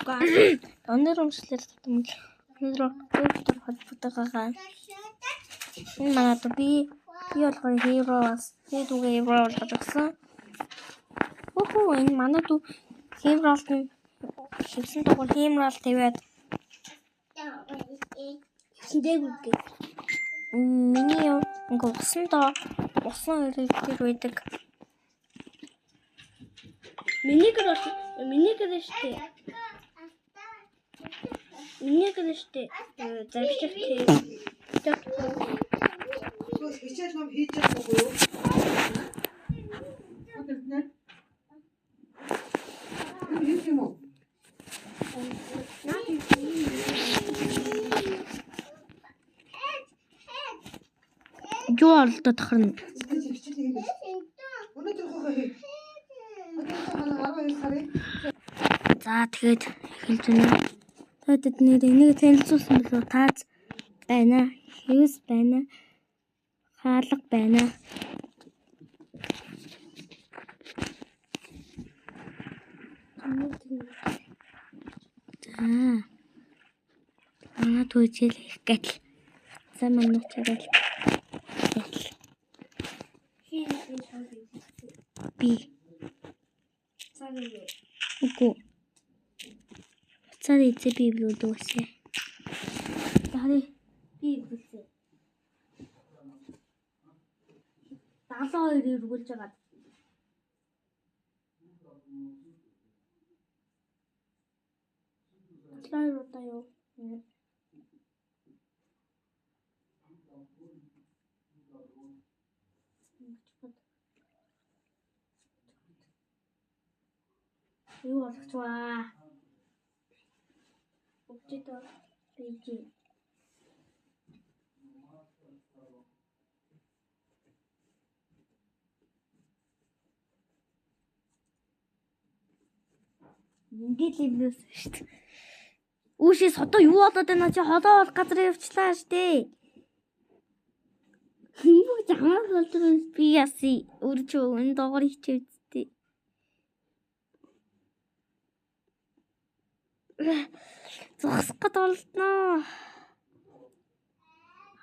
Өнөр өмчлөлт өнөр өндөр холбоотой байгаа. Энэ манай дүү би болохоор hero бас би дүүгээ hero болгож өгсөн. Үхүү энэ манай дүү hero нь хевсэн дугаар hero тавиад Хевсэн дээгүүр гээ. Миний юм ингээ усан доо усан хэрэг дээр байдаг. Миний гэр бол миний гэр штэ. Миний гэр штэ. Завших тий. Хичээл ном хийж байгаа уу юу? Хийх юм уу? Юу оролдоод тахарна? Хичээл хийх. Өнөөдөр хөө хий. Өнөөдөр 12 сарын. За тэгээд эхэлж байна. Та тэднэр энийг танилцуулсан болов тааз байна. Хэвс байна. Хаалга байна. За. Манай түүжил их гэтл. За манай чарал. Би. Үгүй. Цаар эзэ би билүү үсэ. Дари би билээ. 72 эргүүлж байгаа. 72 удаа юу? Юу болгоч вэ? Өвчтөд бийж. Ингээд л юмнаас шүү дээ. Үүшээс одоо юу болоод байна чи холоо бол газар явчлаа шүү дээ. Хинбэг замаар болж байгаа би яси өөр чи энэ доогоор хичээ үсттэй. Зогсох гээд болдноо.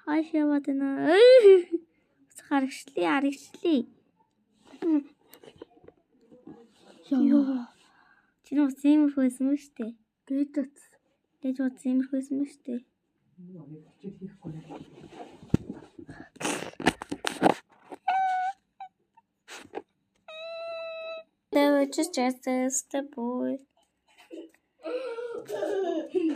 Хааш яваад байна. Харагчлаа, харагчлаа. Йоо. Чи нэг иймэрхүү байсан ба штэ. Гээдэц. Дэж бод иймэрхүү байсан ба штэ. Хичээл хийхгүй нэ. They were just the boy.